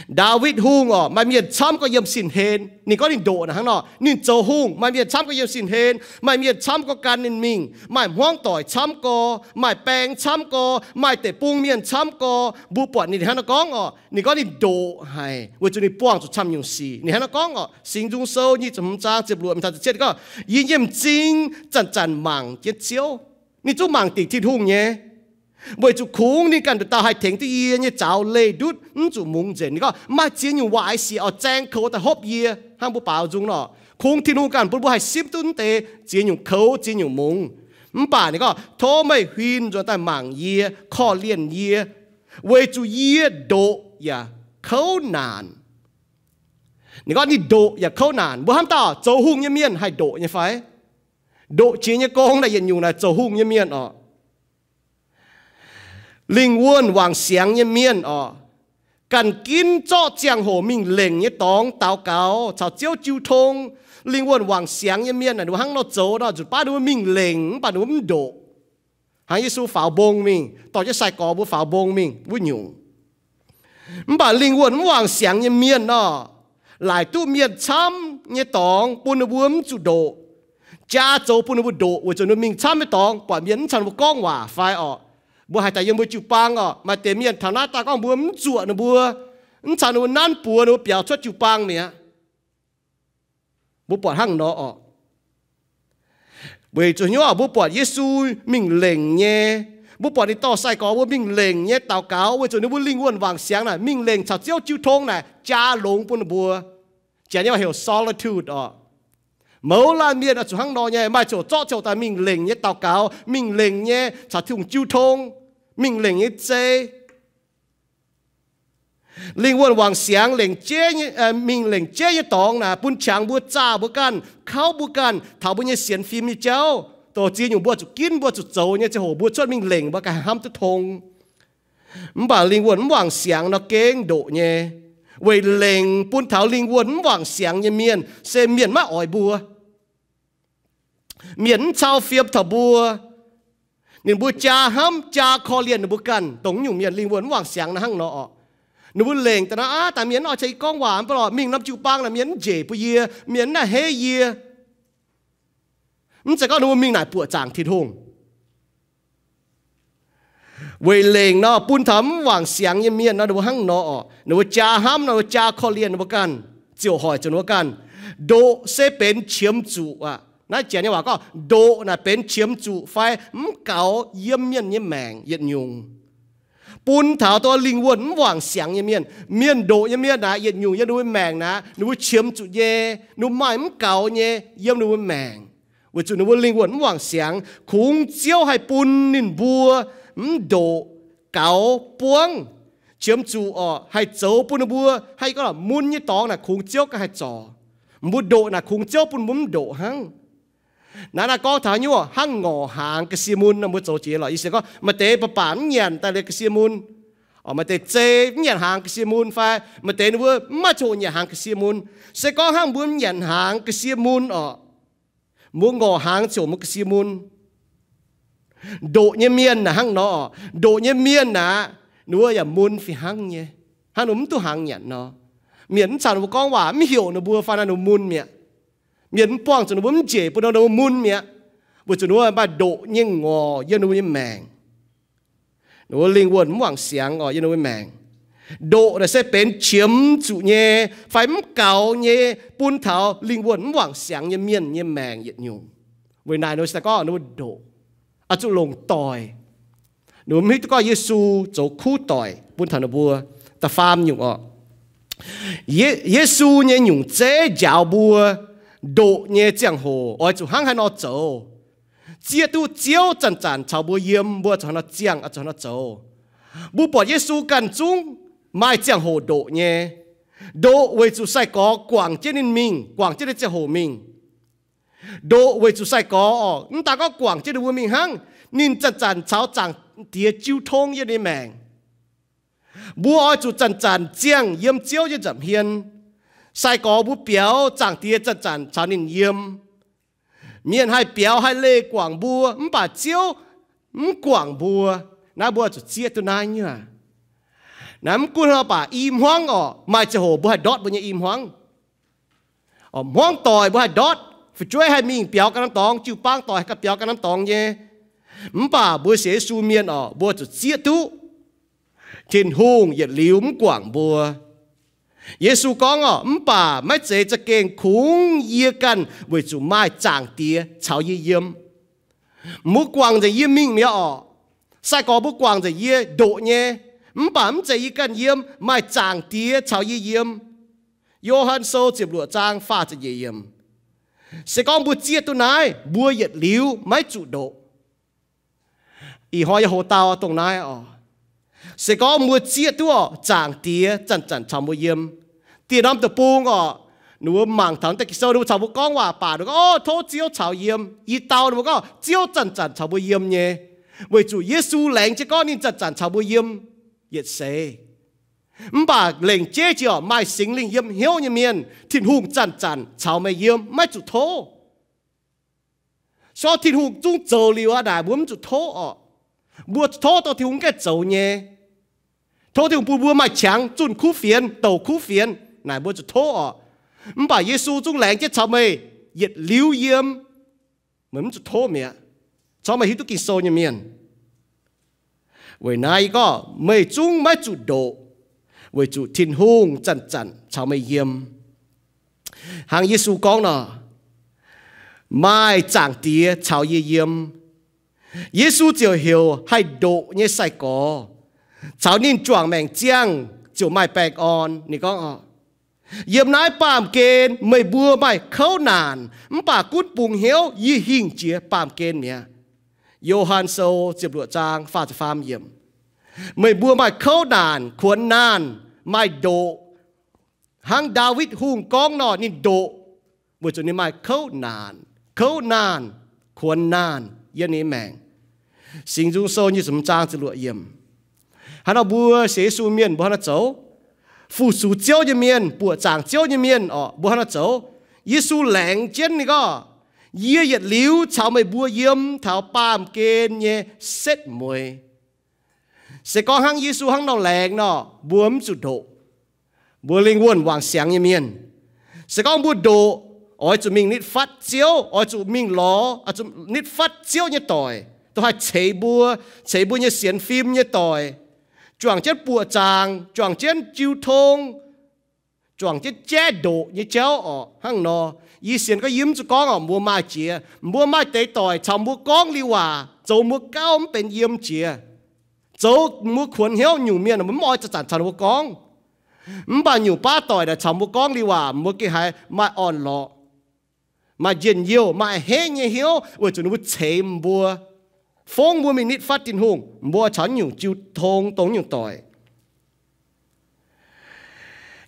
Ndaawitv Hungh oc, maaih mienh camv gorngv yiem sin-hlen. Ninh gorngv ninh ndoqc naaic hnangv nor, ninh zoux hungh, maaih mienh camv gorngv yiem sin-hlen, maaih mienh camv gorngv gan ninh mingh, maaih hmuangv doic camv gorx, maaih baeng camv gorx, maaih deic-bung mienh camv gorx. Mbuo buatc ninh hnangv nor gorngv oc, ninh gorngv ninh ndoqc haic weic zuqc ninh buangh zuqc camv nyungc sic. Ninh hnangv nor gorngv oc, Singx Nzung Sou nyic ziepc hmz zaang ziepc luoqc mingh taux ziepc cietv gorngv, Yie nyiemc m'zing zanc-zanc mangc jienv Ziouv. Ninh zungv mangc dingc Tin-Hungh nyei, weic zuqc kungx ninh ganh nduqc dauh haih tengx duqv yie nyei zaux leih ndutv, mv zuqc mungx nzengc. Ninh gorngv maaih ziex nyungc waaic sic oix zaeng koux daaih hopv yie, hnangv mbuo baaux nzung nor. Kungx Tin-Hungh ganh bun mbuo haih simv duqv naaiv deix ziex nyungc koux, ziex nyungc mungz. Mv baac ninh gorngv, Tov meih huin nzuonx daaih mangc yie, korv-lienh yie, weic zuqc yie ndoqc yaac kouv naanc. Ninh gorngv ninh ndoqc yaac kouv naanc. Mbuo hnamv dauh zoux hungh nyei mienh haih ndoqc nyei fai? Ndoqc jiex nyei gong naaic yietc nyungc naaic zoux hungh nyei mienh oc. Lingh wuonh wangc siangx nyei mienh oc, ganh ginv zorqv ziangh hoc mingh lengc nyei dorngx daux gaux caux Ziouv jiu tong. Lingh wuonh wangc siangx nyei mienh naaic ninh mbuo hnangv nor zoux nor, nzunc baav ninh mbuo mingh lengc mv baac ninh mbuo mv ndoqc. Hnangv Yesu faaux mbong mingh, dorh jienv sai-gorx mbuo faaux mbong mingh wuov nyungc. Mv baac lingh wuonh mv wangc siangx nyei mienh nor, laaic duqv mienh camv nyei dorngx bun ninh mbuo mv zuqc ndoqc. Jaa zoux bun ninh mbuo ndoqc weic zuqc ninh mbuo mingh camv nyei dorngx buatc mienh mv caux ninh mbuo gorngv waac fai orqc. Mbuo haiz daaih yiem mbuo jiu-baang orqc, maaih deix mienh taux naaiv daaih gorngv mbuo mv zuoqc ninh mbuo, mv caux ninh mbuo nanv buoz ninh mbuo biaux cuotv jiu-baang mi'aqv. Mbuo buatc hnangv nor orqc. Weic zuqc hnyouv mbuo buatc Yesu mingh lengc nyei, mbuo buatc ninh dorh sai-gorx mbuo mingh lengc nyei daux gaux weic zuqc ninh mbuo lingh wuonh wangc siangx naaic mingh lengc caux Ziouv jiu tong naaic jaa longx bun ninh mbuo. Janx nyei waac heuc solitude orqc. Mouz laanh mienh oix zuqc hnangv nor nyei, maaih ziouc zorqv ziouc daaih mingh lengc nyei daux gaux, mingh lengc nyei caux Tin-Hungh jiu tong, mingh lengc nyei zei. Lingh wuonh wangc siangx lengc jeiv, mingh lengc jeiv nyei dorngx naaic bun qangx mbuo, zaah mbuo ganh, kauv mbuo ganh taux mbuo nyei sienx fim nyei jauv. Dongh ziex nyungc mbuo zuqc ginv, mbuo zuqc zoux nyei ziangh hoc mbuo cuotv mingh lengc mbuo ganh haih hnamv duqv tong. Mv baac lingh wuonh mv wangc siangx nor gengh ndoqc nyei. Weic lengc bun taux lingh wuonh mv wangc siangx nyei mienh se mienh maiv oix mbuo. Mienh mv cau fiem taux mbuo. Ninh mbuo jaa hnamv, jaa korv-lienh ninh mbuo ganh. Dongh nyungc mienh lingh wuonh mv wangc siangx naaiv hnangv nor oc. Ninh mbuo lengc daaih naaiv, aav, daaih mienh mv oix caux yie gorngv waac, mv baac lorqc mingh norm jiu-baang naaic mienh mv njiec bun yie, mienh mv haih heiv yie. Mv zeiz gorngv ninh mbuo mingh naaic buoqc zaangc Tin-Hungh. Weic lengc nor bun taux mv wangc siangx nyei mienh nor, ninh mbuo hnangv nor oc. Ninh mbuo jaa hnamv, ninh mbuo jaa korv-lienh ninh mbuo ganh, ziouc hoic zuqc ninh mbuo ganh. Ndoqc se benx qiemx zuqc aqv. Naaiv janx nyei waac gorngv, ndoqc naaic benx qiemx zuqc fai mv gaux yiem mienh nyei maengc yietc nyungc. Bun taux dongh lingh wuonh mv wangc siangx nyei mienh. Mienh ndoqc nyei mienh naaic, yietc nyungc yiem ninh mbuo maengc naaic, ninh mbuo qiemx zuqc nyei, ninh mbuo maaih mv gaux nyei yiem ninh mbuo maengc. Weic zuqc ninh mbuo lingh wuonh mv wangc siangx, kungx Ziouv haih bun ninh mbuo mv ndoqc, gaux, buangv, qiemx zuqc oc, haih zoux bun ninh mbuo haih gorngv mun nyei dorngx naaic kungx Ziouv ganh haih zorc. Mbuo ndoqc naaic kungx Ziouv bun mbuo mv ndoqc hnangv. Naaiv, naaiv gorngv taux nyungc hnangv ngorc hnaangx ga'sie mun nor, mbuo zoux jiex lorqc. Yie se gorngv maaih deix baac baac mv nyanc daaih liuz ga'sie mun, oc, maaih deix zei mv nyanc hnaangx ga'sie mun fai maaih deix ninh mbuo mv maaih ziangh hoc nyanc hnaangx ga'sie mun. Se gorngv hnangv mbuo mv nyanc hnaangx ga'sie mun oc, mbuo ngorc hnaangx ziouc mbuo ga'sie mun. Ndoqc nyei mienh naaic hnangv nor oc. Ndoqc nyei mienh naaic, ninh mbuo yaac mun fih hnangv nyei, hnangv ninh mbuo mv duqv hnaangx nyanc nor. Mienh mv caux ninh mbuo gorngv waac, mv heuc ninh mbuo fai naaic ninh mbuo mun mi'aqv. Mienh mv buangh zuqc ninh mbuo mv njiec bun ninh mbuo mun mi'aqv. Weic zuqc ninh mbuo maaih ndoqc nyei ngorc yiem ninh mbuo nyei maengc. Ninh mbuo lingh wuonh mv wangc siangx oc, yiem ninh mbuo maengc. Ndoqc naaic se benx qiemx zuqc nyei fai mv gaux nyei bun taux lingh wuonh mv wangc siangx nyei mienh nyei maengc yietc nyungc. Weic naaic ninh mbuo se gorngv ninh mbuo ndoqc, oix zuqc longc doic. Ninh mbuo mv hiuv duqv gorngv Yesu zoux kuv doic bun taux ninh mbuo. Da'faam nyungc oc, Ye-, Yesu nyei nyungc zeiv njaaux mbuo ndoqc nyei ziangh hoc oix zuqc hnangv haaix nor zoux, zieqv duqv Ziouv zanc-zanc caux mbuo yiem, mbuo zuqc hnangv haaix nor ziangh, zuqc hnangv haaix nor zoux. Mbuo buatc Yesu ganh zungv maaih ziangh hoc ndoqc nyei. Ndoqc weic zuqc sai-gorx guangc jienv ninh mingh, guangc jienv ninh ziangh hoc mingh. Ndoqc weic zuqc sai-gorx oc, mv daan gorngv guangc jienv ninh mbuo mingh hnangv, ninh zanc-zanc caux Zaangc Diex jiu tong yiem ninh maengc. Mbuo oix zuqc zanc-zanc ziangh yiem Ziouv nyei nza'hmien. Sai-gorx mbuo biaux, Zaangc Diex zanc-zanc caux ninh yiem. Mienh haih biaux haih leih guangc mbuo, mv baac Ziouv mv guangc mbuo. Naaiv mbuo zuqc zieqv duqv naaiv nyungc. Naaiv mv gunv hnangv baac i hmuangv oc, maaih ziangh hoc mbuo haih ndortv mbuo nyei i hmuangv. Oc, hmuangv doic mbuo haih ndortv, fu'jueiv haih mingh biaux ganh norm dorngx, jiu-baang doic haih ganh biaux ganh norm dorngx nyei. Mv baac mbuo sienx Yesu mienh oc, mbuo zuqc zieqv duqv Tin-Hungh yietc liuz mv guangc mbuo. Yesu gorngv oc, mv baac maiv zeiz za'gengh kungx yie ganh, weic zuqc maaih Zaangc Diex caux yie yiem. Mbuo guangc nzengc yie mingh mi'aqv oc. Sai-gorx mbuo guangc nzengc yie ndoqc nyei, mv baac mv zeiz yie ganh yiem, maaih Zaangc Diex caux yie yiem. Yo^han Sou ziepc luoqc zaang faah ziepc nyeic yiemc. Se gorngv mbuo zieqv duqv naaiv, mbuo yietc liuz maiv zuqc ndoqc. Ih hnoi yie hoc dau dongh naaiv oc. Se gorngv mbuo zieqv duqv oc, Zaangc Diex zanc-zanc caux mbuo yiem. Dieh norm deic-bung oc, ninh mbuo mangc taux deix Ging-Sou, ninh mbuo caux mbuo gorngv waac baac ninh gorngv, o, tov Ziouv caux yiem. Yie dau ninh mbuo gorngv, Ziouv zanc-zanc caux mbuo yiem nyei. Weic zuqc Yesu laengz jienv gorngv ninh zanc-zanc caux mbuo yiem yietc seix. Mv baac lengc jeiv jiex oc, maaih Singx Lingh yiem hnyouv nyei mienh, Tin-Hungh zanc-zanc caux meih yiem, maiv zuqc tov. Se gorngv Tin-Hungh zungv zoux liuz aqv naaic, mbuo mv zuqc tov oc. Mbuo zuqc tov dongh Tin-Hungh gaengh zoux nyei. Tov Tin-Hungh bun mbuo maaih qangx zunh kuv fienx, douc kuv fienx naaic, mbuo zuqc tov oc. Mv baac Yesu zungv laengz jienv caux meih yietc liuz yiem, meih mv zuqc tov mi'aqv, corc meih hiuv duqv Ging-Sou nyei mienh. Weic naaiv yie gorngv meih zungv maiv zuqc ndoqc, weic zuqc Tin-Hungh zanc-zanc caux meih yiem. Hnangv Yesu gorngv nor, maaih Zaangc Diex caux yie yiem. Yesu ziouc heuc haih ndoqc nyei sai-gorx caux ninh juangc maengc ziangh ziouc maaih baengh orn. Ninh gorngv, yiem naaiv baamh gen meih mbuo maaih kouv naanc, mv baac gunv bungx hnyouv, yie hingh jiex baamh gen mi'aqv. Yo^han Sou ziepc luoqc zaang faah ziepc faam yiemc. Meih mbuo maaih kouv naanc, kuonx naanc, maaih ndoqc. Hnangv Ndaawitv Hungh gorngv nor, ninh ndoqc weic zuqc ninh maaih kouv naanc, kouv naanc, kuonx naanc yiem ninh maengc. Singx Nzung Sou nyic ziepc hmz zaang ziepc luoqc yiemc. Hnangv nor mbuo sienx Yesu mienh mbuo hnangv nor zoux. fu-sux Ziouv nyei mienh, buoqc zaangc Ziouv nyei mienh orqc, mbuo hnangv nor zoux. Yesu laengz jienv ninh gorngv, yie yietc liuz caux meih mbuo yiem taux baamh gen nyei setv mueiz. Se gorngv hnangv Yesu hnangv nor laengz nor, mbuo mv zuqc ndoqc. Mbuo lingh wuonh wangc siangx nyei mienh, se gorngv mbuo ndoqc, oix zuqc mingh nitv fatv Ziouv, oix zuqc mingh lorz, oix zuqc nitv fatv Ziouv nyei doic, dongh haih ceix mbuo, ceix mbuo nyei sienx fim nyei doic, juangc jienv buoqc zaangc, juangc jienv jiu tong, juangc jienv jaiv ndoqc nyei jauv orqc. Hnangv nor, yie sienx gorngv yie mv zuqc gorngv orqc, mbuo maaih jiex, mbuo maaih deix doic caux mbuo gorngv liuz waac, zoux mbuo gauh mv benx yiem jiex, zoux mbuo kuonx hnyouv nyungc mienh mbuo mv oix zanc-zanc caux ninh mbuo gorngv. Mv baac nyungc baav doic naaic caux mbuo gorngv liuz waac, mbuo gengh haiz maaih orn-lorqc, maaih njien-youh, maaih a'hneiv nyei hnyouv, weic zuqc ninh mbuo ceix mbuo, fongv mbuo mingh nitv fatv Tin-Hungh. Mbuo caux nyungc jiu tong dongh nyungc doic.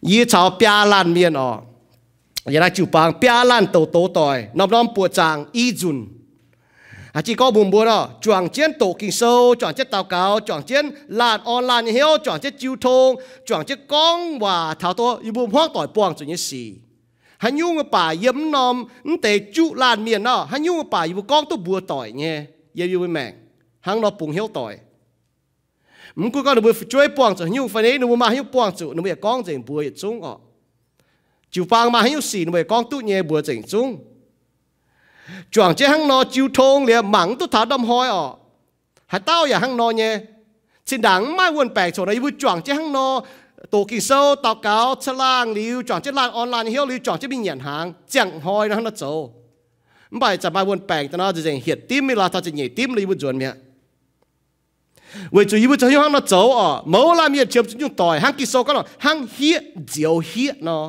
Yie caux biaa laanh mienh orqc, yiem naaiv jiu-baang biaa laanh douz-douz doic, norm-norm buoqc zaangc i nzunc. Haaix jih gorngv mbuox mbuo nor, juangc jienv doqc Ging-Sou, juangc jienv daux gaux, juangc jienv laanh orn laanh nyei hnyouv, juangc jienv jiu tong, juangc jienv gorngv waac taux dongh yie mbuo hmuangv doic buangh zuqc nyei sic. Haaix nyungc mv baac yiem mv norm mv deix juqv laanh mienh nor, haaix nyungc mv baac yie mbuo gorngv duqv mbuox doic nyei, yiem yie mbuo maengc hnangv nor bungx hnyouv doic. Mv gunv gorngv ninh mbuo fu'jueiv buangh zuqc haaix nyungc fai, ninh mbuo maaih haaix nyungc buangh zuqc, ninh mbuo yaac gorngv nzengc mbuox yietc zungv orqc. Jiu-baang maaih haaix nyungc sic ninh mbuo yaac gorngv duqv nyei mbuox nzengc zungv. Juangc jienv hnangv nor jiu tong liuz mangc mv duqv taux ndorm hnoi orqc. Haaix dauh yaac hnangv nor nyei. Zinh ndaangc mv maaih wuon-baengc coc nor, yie mbuo juangc jienv hnangv nor, doqc Ging-Sou, daux gaux, caangh laangh liuz, juangc jienv laanh orn laanh nyei hnyouv liuz, juangc jienv mingh nyanc hnaangx, ziangh hnoi nor hnangv nor zoux. Mv baac zanc maaih wuon-baengc daaih nor, nzengc hietc dimv mingh lorz taux ziepc nyeic dimv liuz yie mbuo nzuonx mi'aqv. Weic zuqc yie mbuo zoux hnyouv hnangv nor zoux orqc, mouz laanh mienh qiemx zuqc nyungc doic hnangv Ging-Sou gorngv nor, hnangv hieqv nzioux hieqv nor.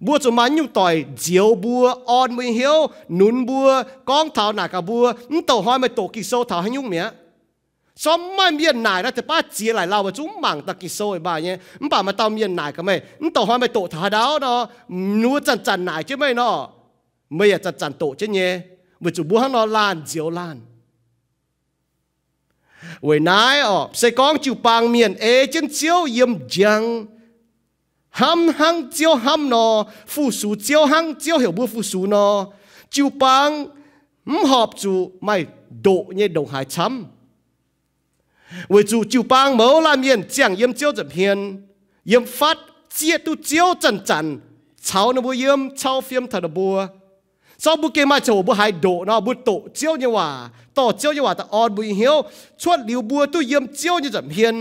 Mbuo zuqc maaih nyungc doic nzioux mbuo, orn mbuo nyei hnyouv, nunz mbuo, gorngv taux naaic gaax mbuo, mv douc hnoi meih doqc Ging-Sou taux haaix nyungc mi'aqv. Sortv maaih mienh naaic nor, deix baav ziex laaic lauh meih zungv mv mangc daaih Ging-Sou maaih nyei. Mv baac maaih dauh mienh naaic gaax meih, mv douc hnoi meih doqc taux haaix ndau nor, ninh mbuo zanc-zanc naaic jienv meih nor, meih yaac zanc-zanc doqc jienv nyei. Weic zuqc mbuo hnangv nor laanh nzioux laanh. Weic naaiv orqc, se gorngv jiu-baang mienh ei jienv Ziouv yiem njang, hnamv hnangv Ziouv hnamv nor, fu-sux Ziouv hnangv Ziouv heuc mbuo fu-sux nor, jiu-baang mv horpc zuqc maaih ndoqc nyei ndongc haaix camv. Weic zuqc jiu-baang mouz laanh mienh ziangh yiem Ziouv nza'hmien, yiem fatv zieqv duqv Ziouv zanc-zanc caux ninh mbuo yiem, cau fiem taux ninh mbuo. Sortv mbuo gengh maaih ziangh hoc mbuo haiz ndoqc nor, mbuo doqc Ziouv nyei waac, dorh Ziouv nyei waac daaih orn mbuo nyei hnyouv. Cuotv liuz mbuo duqv yiem Ziouv nyei nza'hmien,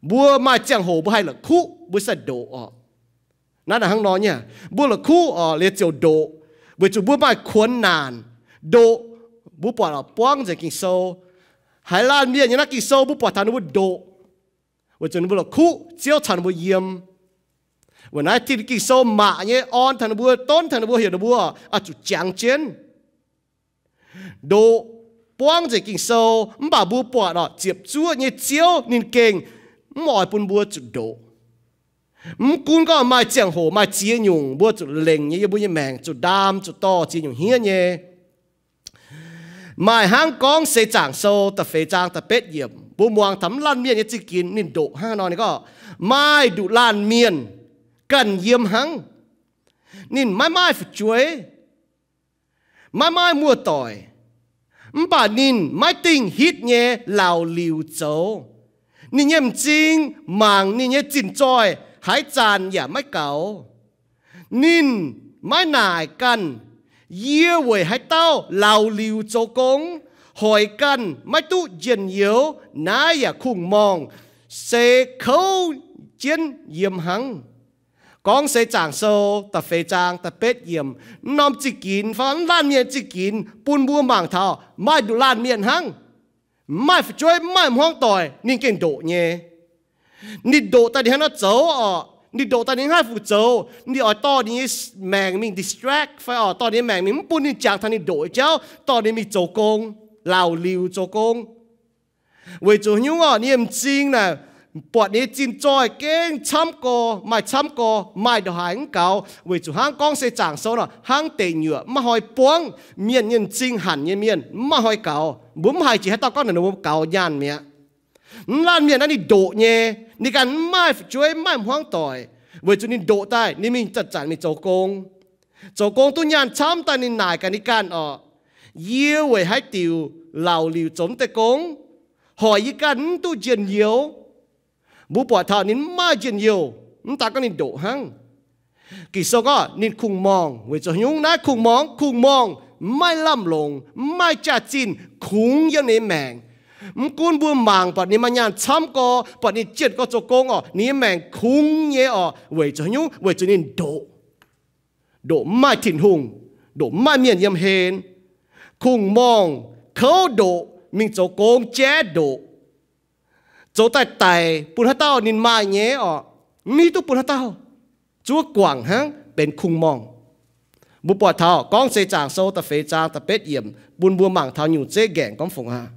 mbuo maaih ziangh hoc mbuo haih la'kuqv, mbuo sai ndoqc orqc. Naaiv naaic hnangv nor nyei, mbuo la'kuqv orqc liuz ziouc ndoqc, weic zuqc mbuo maaih kuonx naanc. Ndoqc, mbuo buatc orqc buangv nzengc Ging-Sou. Haiz laanh mienh nyei naaiv Ging-Sou mbuo buatc taux ninh mbuo ndoqc, weic zuqc ninh mbuo la'kuqv Ziouv caux ninh mbuo yiem. Weic naaiv Tin Ging-Sou maac nyei orn taux ninh mbuo, donv taux ninh mbuo, heuc ninh mbuo oix zuqc jangx jienv. Ndoqc, buangv nzengc Ging-Sou, mv baac mbuo buatc orqc ziepc zuoqv nyei Ziouv ninh gengh mv oix bun mbuo zuqc ndoqc. Mv gunv gorngv maaih ziangh hoc maaih ziex nyungc mbuo zuqc lengc nyei yiem mbuo nyei maengc, zuqc ndaam, zuqc dorh, ziex nyungc hniev nyei. Maaih hnangv Gorngv Seix Zaangc Sou da'feix zaang da'betv yiemc, mbuo muangx taux mv laanh mienh nyei zingh ginx ninh ndoqc hnangv haaix nor. Ninh gorngv, maaih nduqc laanh mienh ganh yiem hnangv. Ninh maiv maaih fu'jueiv, maiv maaih muoz-doic, mv baac ninh maiv dingh hitv nyei laauc liuc zoux. Ninh nyei m'zing mangc ninh nyei zinh zoih haaix zanc yaac maiv gaux. Ninh maiv naaic ganh, yie weic haaix dauh laauc liuc zoux gong? Hoic ganh maiv duqv njien-youh, naaiv yaac kungx-morngh, se kouv jienv yiem hnangv. Gorngv Seix Zaangc Sou da'feix zaang da'betv yiemc. Mv norm zingh ginx fai mv laanh mienh zingh ginx bun mbuo mangc taux maaih nduqc laanh mienh hnangv, mv maaih fu'jueiv, mv maaih hmuangv doic, ninh gengh ndoqc nyei. Ninh ndoqc daaih ninh hnangv nor zoux orqc, ninh ndoqc daaih ninh mv haih fu-zoux, ninh oix dorh ninh nyei maengc mingh distract fai orqc dorh ninh nyei maengc mingh mv bun ninh jangx taux ninh ndoqc nyei jauv, dorh ninh mingh zoux gong, laauc liuc zoux gong. Weic zuqc nyungc orqc ninh nyei m'zing naaic buatc ninh nyei zinh zoih gengh camv gorx maaih camv gorx, maaih ndongc haaix mv gaux, weic zuqc hnangv Gorngv Seix Zaangc Sou nor hnangv deic-nyuoqc maiv hnoi buangv. Mienh nyei m'zing hanc nyei mienh maiv hnoi gaux. Mbuo mv haiz jiex haaix dauh gorngv naaic ninh mbuo gaux nyaanh mi'aqv. Mv laanh mienh naaiv ninh ndoqc nyei, ninh ganh mv maaih fu'jueiv, mv maaih hmuangv doic, weic zuqc ninh ndoqc daaih ninh mingh zanc-zanc mingh zoux gong. Zoux gong duqv nyaanh camv daaih ninh naaic gaax ninh ganh orqc, yie weic haaix diuc laauc liuc zoux mv deix gong? Hoic yie ganh mv duqv njien-youh. Mbuo buatc taux ninh mv maaih njien-youh, mv daan gorngv ninh ndoqc hnangv. Ging-Sou gorngv ninh kungx-morngh weic zuqc haaix nyungc? Naaiv kungx-morngh, kungx-morngh mv maaih lamh longc, mv maaih jaax-zinh kungx yiem ninh nyei maengc. Mv gunv mbuo mangc buatc ninh maaih nyaanh camv gorx, buatc ninh jienv gorx zoux gong orqc, ninh nyei maengc kungx nyei orqc. Weic zuqc haaix nyungc? Weic zuqc ninh ndoqc. Ndoqc mv maaih Tin-Hungh, ndoqc mv maaih mienh yiem hlen. Kungx-morngh kouv ndoqc, mingh zoux gong jaiv ndoqc, zoux daaih daic bun haaix dauh ninh maaih nyei orqc, mv hiuv duqv bun haaix dauh, zuov guangc hnangv, benx kungx-morngh. Mbuo buatc taux Gorngv Seix Zaangc Sou da'feix zaang da'betv yiemc bun mbuo mangc taux nyungc zeiv nqaengc gorngv fungc aqv.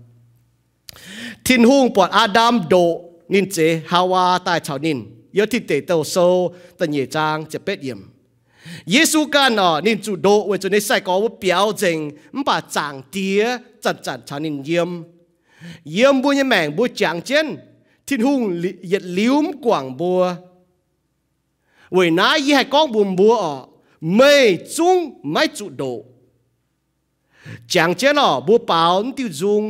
Tin-Hungh buatc Aa^ndam ndoqc ninh zeix Haawaa daaih caux ninh, yiem Tin Deic Douh Sou da'nyeic zaang ziepc betv yiemc. Yesu ganh orqc, ninh zuqc ndoqc weic zuqc ninh sai-gorx mbuo biaux nzengc, mv baac Zaangc Diex zanc-zanc caux ninh yiem. Yiem mbuo nyei maengc mbuo jangx jienv, Tin-Hungh yietc liuz mv guangc mbuo. Weic naaiv yie haih gorngv mbuox mbuo orqc, meih zungv maiv zuqc ndoqc. Jangx jienv orqc, mbuo baaux mv diuh nzung.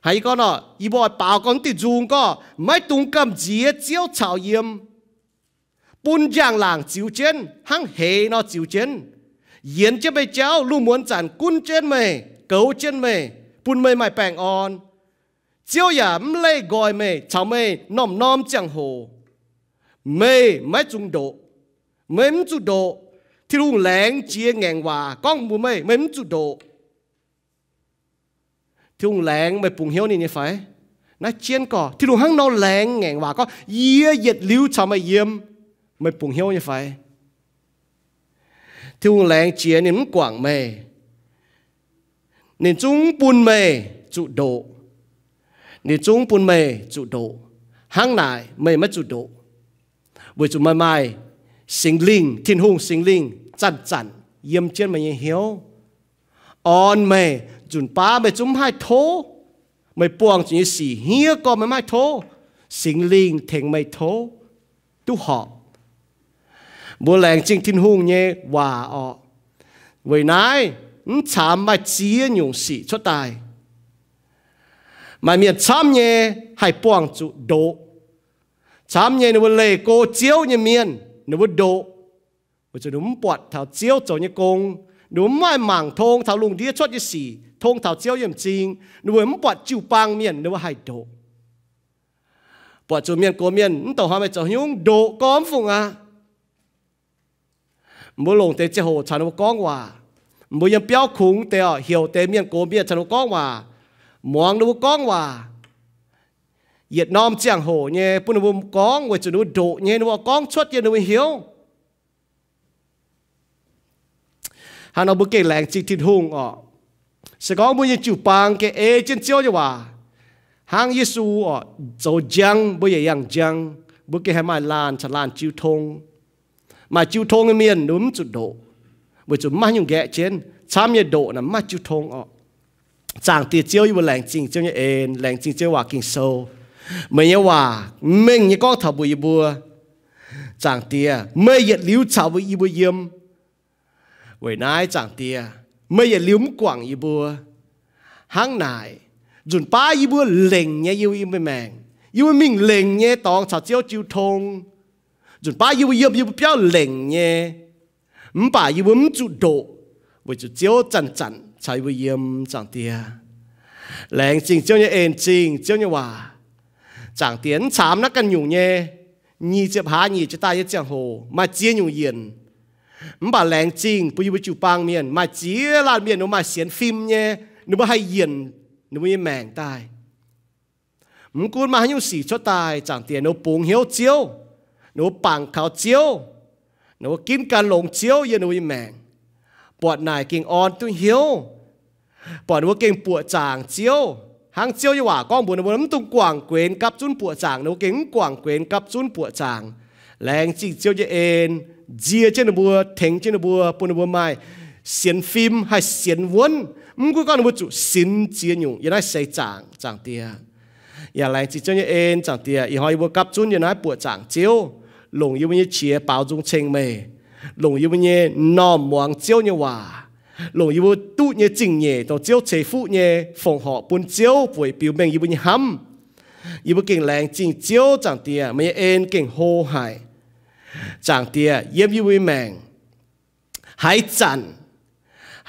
Haiz yie gorngv orqc, yie mbuo oix baaux gorngv mv diuh nzung gorngv, maiv dungx gamh nziex Ziouv caux yiem, bun njang-laangc ziux jienv hnangv heix nor ziux jienv, yienx jienv meih jauv, lungh muonz zanc gunv jienv meih, goux jienv meih, bun meih maaih baengh orn. Ziouv yaac mv leih nqoi meih caux meih norm-norm ziangh hoc. Meih maiv zungx ndoqc. Meih mv zuqc ndoqc. Tin-Hungh laengz jiex ngaengc waac gorngv mbuox meih, meih mv zuqc ndoqc. Tin-Hungh laengz meih bungx hnyouv ninh nyei fai? Naaiv jienv gorx, Tin-Hungh hnangv nor laengz ngaengc waac gorngv, yie yietc liuz caux meih yiem, meih bungx hnyouv nyei fai? Tin-Hungh laengz jiex ninh mv guangc meih. Ninh zungv mv bun meih zuqc ndoqc. Ninh zungv mv bun meih zuqc ndoqc. Hnangv naaic meih maiv zuqc ndoqc, weic zuqc meih maaih Singx Lingh, Tin-Hungh Singx Lingh zanc-zanc yiem jienv meih nyei hnyouv, orn meih, nzunc baav meih zungv mv haih tov. Meih buangh zuqc nyei sic hniev gorngv meih mv haih tov, Singx Lingh tengx meih tov, duqv horpc. Mbuo laengz zingh Tin-Hungh nyei waac orqc. Weic naaiv mv caamx maaih ziex nyungc sic cuotv daaih. Maaih mienh camv nyei haih buangh zuqc ndoqc. Camv nyei ninh mbuo leih go Ziouv nyei mienh, ninh mbuo ndoqc, weic zuqc ninh mbuo mv buatc taux Ziouv zoux nyei gong. Ninh mbuo mv maaih mangc tong taux lungh ndiev cuotv nyei sic, tong taux Ziouv nyei m'zing. Ninh mbuo mv buatc jiu-baang mienh, ninh mbuo haih ndoqc. Buatc zuqc mienh gox mienh mv douc hnoi meih zoux haaix nyungc, ndoqc gorngv mv fungc aqv. Mbuo longc deix ziangh hoc caux ninh mbuo gorngv waac. Mbuo yiem biauv kungx deix orqc, heuc deix mienh gox mienh caux ninh mbuo gorngv waac, muangx ninh mbuo gorngv waac. Yietc norm ziangh hoc nyei bun ninh mbuo gorngv, weic zuqc ninh mbuo ndoqc nyei, ninh mbuo gorngv cuotv yiem ninh mbuo hnyouv. Hnangv nor mbuo gengh laengz zingh Tin-Hungh orqc. Se gorngv mbuo nyei jiu-baang gengh ei jienv Ziouv nyei waac, hnangv Yesu orqc zoux njang, mbuo yaac yangh njang, mbuo gengh haih maaih laanh caux laanh jiu tong. Maaih jiu tong nyei mienh ninh mbuo mv zuqc ndoqc, weic zuqc mv maaih haaix nyungc nqaeqv jienv. Camv nyei ndoqc naaic mv maaih jiu tong orqc. Zaangc Diex Ziouv, yie mbuo laengz zingh Ziouv nyei en, laengz zingh Ziouv waac Ging-Sou. Meih nyei waac mengh nyei gorngv taux mbuox yie mbuo, Zaangc Diex, meih yietc liuz caux yie mbuo yiem. Weic naaiv Zaangc Diex, meih yietc liuz mv guangc yie mbuo. Hnangv naaic, nzunc baav yie mbuo lengc nyei yie mbuo nyei maengc, yie mbuo mingh lengc nyei dorngx caux Ziouv jiu tong. Nzunc baav yie mbuo yiem yie mbuo biauv lengc nyei, mv baac yie mbuo mv zuqc ndoqc, weic zuqc Ziouv zanc-zanc caux yie mbuo yiem. Zaangc Diex, laengz zingh Ziouv nyei en zingh Ziouv nyei waac. Zaangc Diex, mv caamx naaiv ganh nyungc nyei, nyic ziepc hlaax nyic ziepc daaih nyei ziangh hoc maaih ziex nyungc yienc. Mv baac laengz zingh bun yie mbuo jiu-baang mienh, maaih ziex laanh mienh ninh mbuo maaih sienx fim nyei, ninh mbuo haih yienc ninh mbuo nyei maengc daaih. Mv gunv maaih haaix nyungc sic cuotv daaih, Zaangc Diex, ninh mbuo bungx hnyouv Ziouv, ninh mbuo bangc kaux Ziouv, ninh mbuo ginv gan longx Ziouv yiem ninh mbuo nyei maengc, buatc naaic gengh orn duqv hnyouv, buatc ninh mbuo gengh buoqc zaangc Ziouv. Hnangv Ziouv nyei waac gorngv mbuox ninh mbuo, mv dungx guangc guenx gapv zunv buoqc zaangc, ninh mbuo gengh mv guangc guenx gapv zunv buoqc zaangc. Laengz zingh Ziouv nyei en, nzie jienv ninh mbuo, tengx jienv ninh mbuo, bun ninh mbuo maaih sienx fim, haih sienx wuonv. Mv gunv gorngv ninh mbuo zuqc sinx ziex nyungc yiem naaiv seix zaangc, Zaangc Diex, Yaac laengz zingh Ziouv nyei en, Zaangc Diex. Ih hnoi yie mbuo gapv zunv yiem naaiv buoqc zaangc Ziouv, longc yie mbuo nyei qiex baaux nzung ceng meih, longc yie mbuo nyei m'normh muangx Ziouv nyei waac, longc yie mbuo duqv nyei zingh nyeic dongh Ziouv ceix fuqv nyei fongc horc bun Ziouv weic biux mengh yie mbuo nyei hnamv. Yie mbuo gengh laengz zingh Ziouv, Zaangc Diex, meih nyei en gengh hlo haic. Zaangc Diex, yiem yie mbuo nyei maengc, haaix zanc,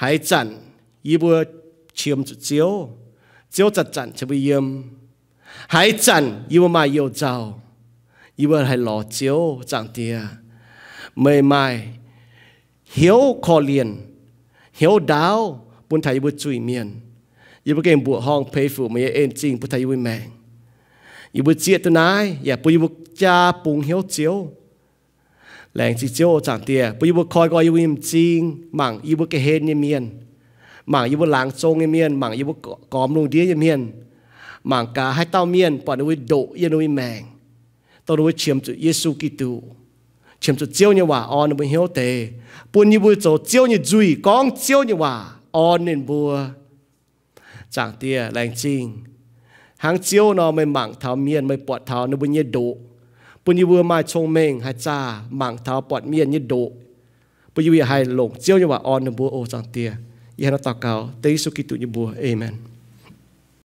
haaix zanc yie mbuo qiemx zuqc Ziouv, Ziouv zanc-zanc caux mbuo yiem. Haaix zanc yie mbuo maaih you-nzauh, yie mbuo haih lorz Ziouv, Zaangc Diex. Meih maaih hnyouv korv-lienh, hnyouv ndaauv bun taux yie mbuo zuiz-mienh. Yie mbuo gengh mbuoqc horngh peix fuc meih nyei en-zingh bun taux yie mbuo maengc. Yie mbuo zieqv duqv naaiv yaac bun yie mbuo jaa bungx hnyouv Ziouv. Laengz zingh Ziouv, Zaangc Diex, bun yie mbuo koi nqoi yie mbuo nyei m'zing mangc yie mbuo ga'hlen nyei mienh, mangc yie mbuo laangz zong nyei mienh, mangc yie mbuo gormx lungh ndiev nyei mienh, mangc gaax haaix dauh mienh buatc ninh mbuo ndoqc yiem ninh mbuo nyei maengc, dongh ninh mbuo qiemx zuqc Yesu Giduc, qiemx zuqc Ziouv nyei waac orn ninh mbuo hnyouv deix, bun yie mbuo zoux Ziouv nyei nzuih gorngv Ziouv nyei waac orn ninh mbuo. Zaangc Diex, laengz zingh. Hnangv Ziouv nor, meih mangc taux mienh, meih buatc taux ninh mbuo nyei ndoqc, bun yie mbuo maaih cong-mengh haih zaah mangc taux buatc mienh nyei ndoqc, bun yie mbuo yaac haih longc Ziouv nyei waac orn ninh mbuo oc, Zaangc Diex. Yie hnangv naaiv daux gaux dengv Yesu Giduc nyei mbuox. Aamen.